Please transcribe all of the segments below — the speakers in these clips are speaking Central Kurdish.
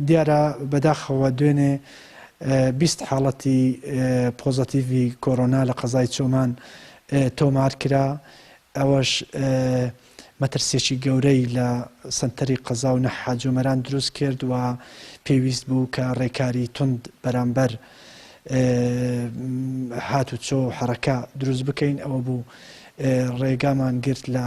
دیارە بەداخەوە دوێنێ 20 حاڵەتی پۆزەتیڤی کۆرۆنا لە قەزای چۆمان تۆمار کرا، ئەوەش مەترسیەکی گەورەی لە سەنتەری قەزا و نەحا جۆمەران دروست کرد و پێویست بوو کە ڕێکاری توند بەرامبەر هاتوچۆ و حەڕەکە دروست بکەین، ئەوە بوو ڕێگامان گرت لە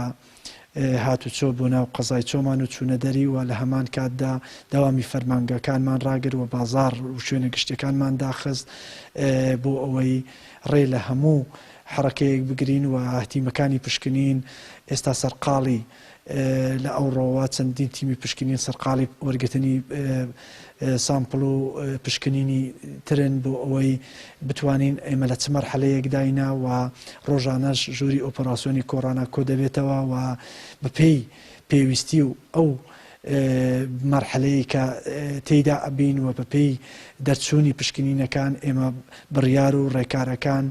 هاتوچۆ بۆ ناو قەزای چۆمان و چوونە دەری و لە هەمان کاتدا دەوامی فەرمانگەکانمان ڕاگرت و بازاڕ و شوێنە گشتیەکانمان داخست بۆ ئەوەی ڕێ لە هەموو حەڕەکەیەک بگرین و تیمەکانی پشکنین ئێستا سەرقاڵی لە ئەوڕۆوە چەندین تیمی پشکنین سەرقاڵی وەرگرتنی سامپڵ و پشکنینی ترن بۆ ئەوەی بتوانین ئێمە لە چ مەرحەلەیەکداینە و ڕۆژانەش ژووری ئۆپەراسیۆنی کۆرۆنا کۆدەبێتەوە و بەپێی پێویستی و ئەو مەرحەلەیەی کە تێیدا ئەبین و بەپێی دەرچوونی پشکنینەکان ئێمە بڕیار و ڕێکارەکان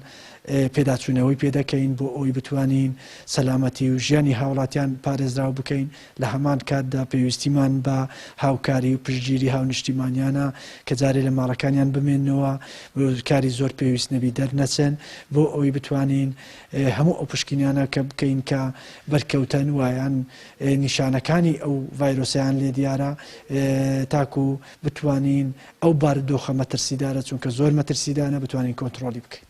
پێداچوونەوەی پێ دەکەین بۆ ئەوەی بتوانین سەلامەتی و ژیانی هاوڵاتیان پارێزراو بکەین، لە هەمان کاتدا پێویستیمان بە هاوکاری و پشتگیری هاونیشتیمانیانە کە جارێ لە ماڵەکانیان بمێننەوە و کاری زۆر پێویست نەبی دەرنەچن بۆ ئەوەی بتوانین هەموو ئەو پشکنینانە کە بکەین کە بەرکەوتەن و یان نیشانەکانی ئەو ڤایرۆسەیان لێ دیارە تاکو بتوانین ئەو بارودۆخە مەترسیدارە چونکە زۆر مەترسیدانە بتوانین کۆنترۆڵی بکەین.